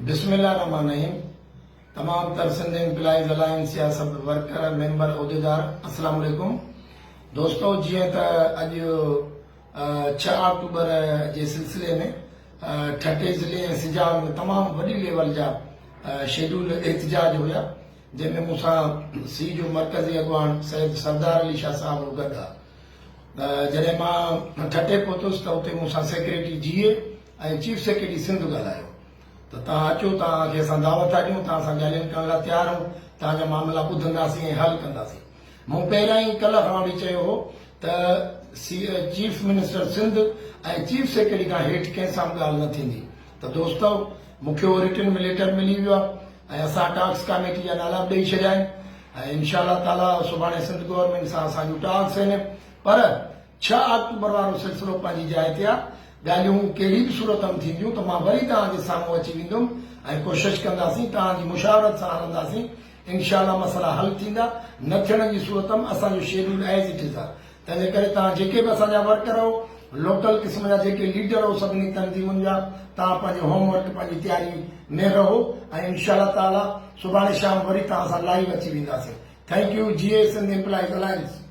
بسم الله الرحمٰن الرحيم تمام تر سنڌ امپلائيز الائنس جا سڀ ورڪر ميمبر عهديدار السلام عليڪم دوستو جيئن ته اڄ ڇهه آڪٽوبر جي سلسلي ۾ ٺٽي ضلعي ۽ سجاول ۾ تمام وڏي ليول جا شيڊول احتجاج هيا جنهن ۾ مون سان سي جو مرڪزي اڳواڻ سيد سردار علي شاهه صاحب به گڏ ها جڏهن مان ٺٽي پهتس ته اتي مون سان سيڪريٽري جي اي ۽ چيف سيڪريٽري سنڌ ڳالهايو ته توهان اچو توهان کي اسان دعوت ٿا ڏيون توهان سان ڳالهين ڪرڻ لاء تيار آهيون توهان جا معاملا ٻڌنداسين ۽ حل ڪنداسين مون پهريان ئي ڪلهه کان وٺي چيو هو ته chief minister Sindh ۽ chief secretary کان هيٺ ڪنهن سان به ڳالهه نه ٿيندي ته دوستو مون کي اهو رٽن ۾ ليٽر ملي ويو آهي ۽ اسان ٽاڪس ڪاميٽي جا نالا به ڏئي ڇڏيا آهن ۽ انشاء الله تعالي سڀاڻي سنڌ گورنمينٽ سان اسان جون ٽاڪس آهن پر ڇهه آڪٽوبر وارو سلسلو پنهنجي جاء تي آهي ڳالهيون ڪهڙي به صورت م ٿينديون ته مان وري توهان جي سامهون اچي ويندم ۽ ڪوشش ڪنداسين توهان جي مشاورت سان هلنداسين انشاء الله مسئلا حل ٿيندا نه ٿيڻ جي صورت م اسان جو شيڊول ايز it از آهي تنهنجي ڪري توهان جيڪي به اسان جا ورڪر آهو، لوڪل قسم جا جيڪي ليڊر آهو سڀني تنظيمن جا، توهان پنهنجو هوم ورڪ پنهنجي تياري ۾ رهو ۽ انشاء الله تعالي سڀاڻي شام وري توهان سان لائيو اچي وينداسين. Thank you Jeay Sindh employees alliance.